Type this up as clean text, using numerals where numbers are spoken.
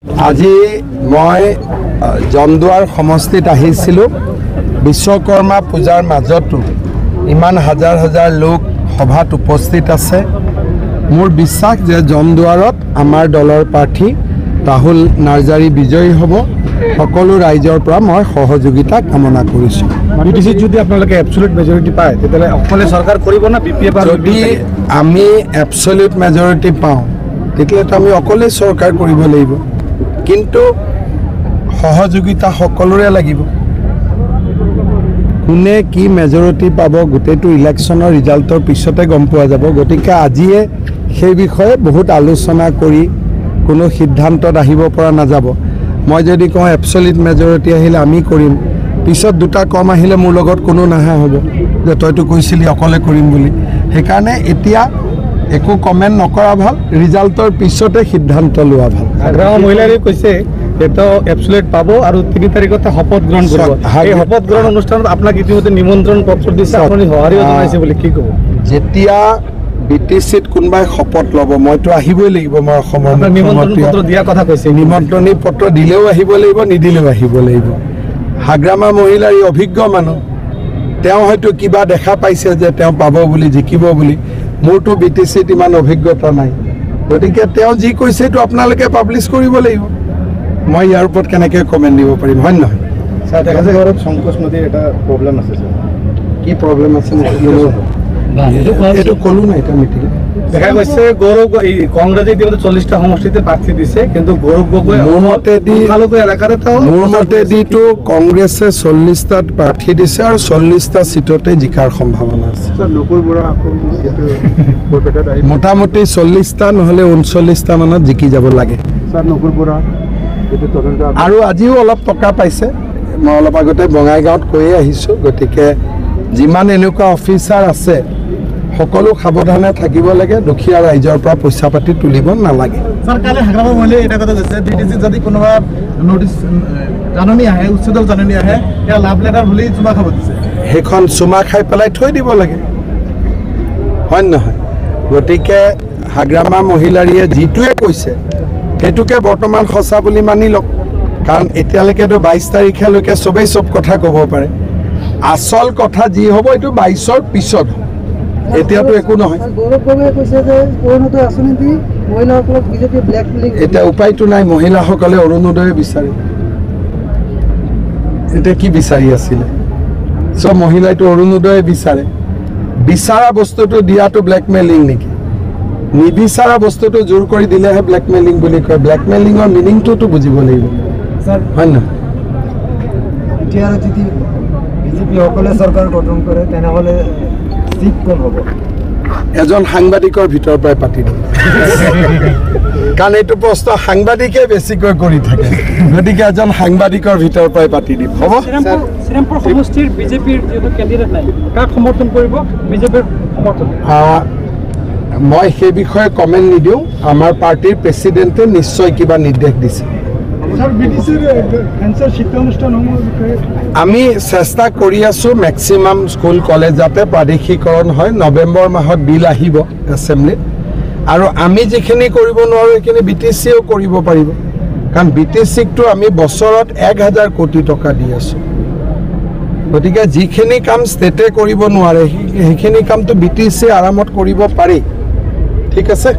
আজি মই জমদুৱাৰ সমষ্টিত আহিছিলোঁ। বিশ্বকৰ্মা পূজাৰ মাজতো ইমান হাজাৰ হাজাৰ লোক সভাত উপস্থিত আছে। মোৰ বিশ্বাস যে জমদুৱাৰত আমাৰ দলৰ প্ৰাৰ্থী ৰাহুল নাৰ্জাৰী বিজয়ী হ'ব। সকলো ৰাইজৰ পৰা মই সহযোগিতা কামনা কৰিছোঁ। বিটিচিত যদি আপোনালোকে এবছলিউট মেজৰিটি পায়, তেতিয়াহ'লে অকলে চৰকাৰ কৰিব না বিপিএফ? যদি আমি এবছলিউট মেজৰিটি পাওঁ, তেতিয়াহ'লেতো আমি অকলেই চৰকাৰ কৰিব লাগিব, কিন্তু সহযোগিতা সকলোৰে লাগিব। কোনে কি মেজৰিটি পাব গোটেইটো ইলেকশ্যনৰ ৰিজাল্টৰ পিছতে গম পোৱা যাব। গতিকে আজিয়ে সেই বিষয়ে বহুত আলোচনা কৰি কোনো সিদ্ধান্তত আহিব পৰা নাযাব। মই যদি কওঁ এবছলিউট মেজৰিটি আহিলে আমি কৰিম, পিছত দুটা কম আহিলে মোৰ লগত কোনো নাহা হ'ব যে তইতো কৈছিলি অকলে কৰিম বুলি। সেইকাৰণে এতিয়া একো কমেণ্ট নকৰা ভাল, ৰিজাল্টৰ পিছতে সিদ্ধান্ত লোৱা ভাল। হাগ্ৰামা মহিলাৰীয়ে কৈছে যে তেওঁ এবছলিউট পাব আৰু 3 তাৰিখতে শপত গ্ৰহণ কৰিব। এই শপত গ্ৰহণ অনুষ্ঠানত আপোনাক ইতিমধ্যে নিমন্ত্ৰণ পত্ৰ দিছে, আপুনি সঁহাৰিও জনাইছে বুলি কি ক'ব? যেতিয়া বি টি চিত কোনোবাই শপত ল'ব, মইতো আহিবই লাগিব। মই অসমৰ নিমন্ত্ৰণ পত্ৰ দিয়াৰ কথা কৈছে। নিমন্ত্ৰণী পত্ৰ দিলেও আহিব লাগিব, নিদিলেও আহিব লাগিব। হাগ্ৰামা মহিলাৰী অভিজ্ঞ মানুহ, তেওঁ হয়তো কিবা দেখা পাইছে যে তেওঁ পাব বুলি, জিকিব বুলি। মোৰতো বি টি চিত ইমান অভিজ্ঞতা নাই, গতিকে তেওঁ যি কৈছে সেইটো আপোনালোকে পাব্লিছ কৰিব লাগিব। মই ইয়াৰ ওপৰত কেনেকৈ কমেণ্ট দিব পাৰিম, হয় নহয়? সংকোচ নদীৰ এটা প্ৰব্লেম আছে। কি প্ৰব্লেম আছে এইটো ক'লো নাই এতিয়া মিটিঙত। দেখা গৈছে গৌৰৱ কংগ্ৰেছে ইতিমধ্যে 40টা সমষ্টিতে প্ৰাৰ্থী দিছে, কিন্তু গৌৰৱ গগৈ মোৰ মতেদি মোৰ মতেদিতো কংগ্ৰেছে 40টাত প্ৰাৰ্থী দিছে আৰু 40টা চিটতে জিকাৰ সম্ভাৱনা আছে। মোটামুটি 40টা নহ'লে 39টা মানত জিকি যাব লাগে। আৰু আজিও অলপ টকা পাইছে, মই অলপ আগতে বঙাইগাঁৱত কৈয়ে আহিছোঁ। গতিকে যিমান এনেকুৱা অফিচাৰ আছে সকলো সাৱধানে থাকিব লাগে, দুখীয়া ৰাইজৰ পৰা পইচা পাতি তুলিব নালাগে। ছাৰ, কালি হাগ্ৰামা মহিলাই এটা কথা কৈছে, বিটিচিত যদি কোনোবা নটিচ জাননী আহে, উচ্ছেদৰ জাননী আহে, সেয়া লাভ লেটাৰ বুলি চুমা খাব দিছে। সেইখন চুমা খাই পেলাই থৈ দিব লাগে, হয় নহয়? গতিকে হাগ্ৰামা মহিলাৰীয়ে যিটোৱে কৈছে সেইটোকে বৰ্তমান সঁচা বুলি মানি লওক, কাৰণ এতিয়ালৈকেতো 22 তাৰিখলৈকে চবেই চব কথা ক'ব পাৰে। আচল কথা যি হ'ব এইটো 22ৰ পিছত হ'ব, এতিয়াতো একো নহয়। এতিয়া উপায়টো নাই, মহিলাসকলে অৰুণোদয়ে বিচাৰে। এতিয়া কি বিচাৰি আছিলে? চব মহিলাইতো অৰুণোদয়ে বিচাৰে। বিচাৰা বস্তুটো দিয়াটো ব্লেকমেইলিং নেকি? নিবিচাৰা বস্তুটো জোৰ কৰি দিলেহে ব্লেকমেইলিং বুলি কয়। ব্লেকমেইলিঙৰ মিনিংটোতো বুজিব লাগিব, হয় নহয়? এতিয়া যদি বিজেপি সকলে চৰকাৰ গঠন কৰে, তেনেহ'লে চিফ কোন হ'ব? এজন সাংবাদিকৰ ভিতৰৰ পৰাই পাতি দিম, কাৰণ এইটো প্ৰশ্ন সাংবাদিকে বেছিকৈ কৰি থাকে। গতিকে এজন সাংবাদিকৰ ভিতৰৰ পৰাই পাতি দিম, হ'ব? শ্ৰীৰামপুৰ সমষ্টিৰ বিজেপিৰ যিহেতু কেণ্ডিডেট নাই, কাক সমৰ্থন কৰিব বিজেপিৰ সমৰ্থন? মই সেই বিষয়ে কমেণ্ট নিদিওঁ। আমাৰ পাৰ্টীৰ প্ৰেচিডেণ্টে নিশ্চয় কিবা নিৰ্দেশ দিছে। আমি চেষ্টা কৰি আছোঁ মেক্সিমাম স্কুল কলেজ যাতে প্ৰাদেশিকৰণ হয়। নৱেম্বৰ মাহত বিল আহিব এছেম্বলিত, আৰু আমি যিখিনি কৰিব নোৱাৰোঁ সেইখিনি বি টি চিয়েও কৰিব পাৰিব। কাৰণ বি টি চিকটো আমি বছৰত 1000 কোটি টকা দি আছোঁ। গতিকে যিখিনি কাম ষ্টেটে কৰিব নোৱাৰে সেইখিনি কামটো বি টি চিয়ে আৰামত কৰিব পাৰি। ঠিক আছে।